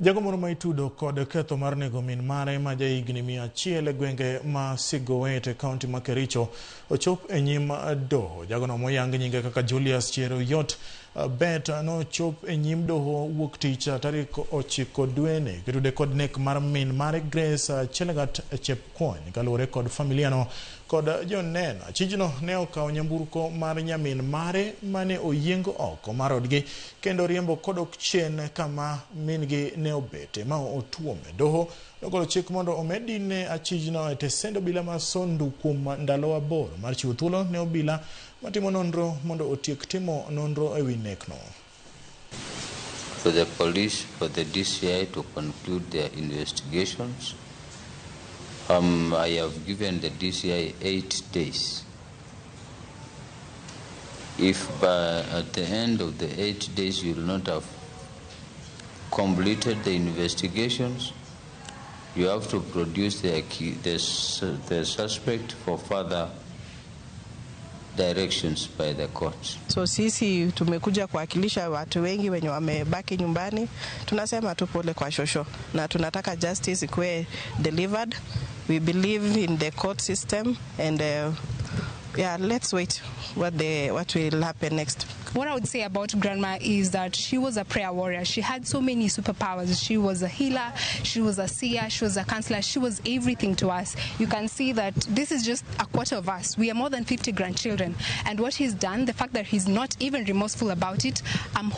Jago moro ma itudo kod ketho mar nego min mare ma jahigni 100 e gwenge ma Sigowet e kaunti ma Kericho ochop e nyim doho. Jagono moyang nyinge kaka Julius Cheruiyot Bet nochop e nyim doho wuok tich tarik 9 dweni kitude kod nek mar min mare Grace Chelagat Chepkwony. Kaluwore kod familia no kod joneno, achijno ne okawo nyamburko mar nyamin mare mane oyiengo oko mar odgi kendo riembo kodok chien kama min-gi ne obete ma otuome. Doho nogolo chik mondo omed dine achijno e tesend obila ma Sondu kuom ndalo 8 mar chiwo thuolo ne obila matimo nonro mondo otiek timo nonro e wi nekno. For the police, for the DCI to conclude their investigations. I have given the DCI 8 days. If by, at the end of the 8 days you will not have completed the investigations, you have to produce the suspect for further directions by the court. So sisi tumekuja kuwakilisha watu wengi wenye wamebaki nyumbani. Tunasema tu pole kwa shosho na tunataka justice ikuwe delivered. We believe in the court system and yeah, let's wait what will happen next. What I would say about Grandma is that she was a prayer warrior. She had so many superpowers. She was a healer, she was a seer, she was a counselor, she was everything to us. You can see that this is just a quarter of us. We are more than 50 grandchildren. And what he's done, the fact that he's not even remorseful about it, I'm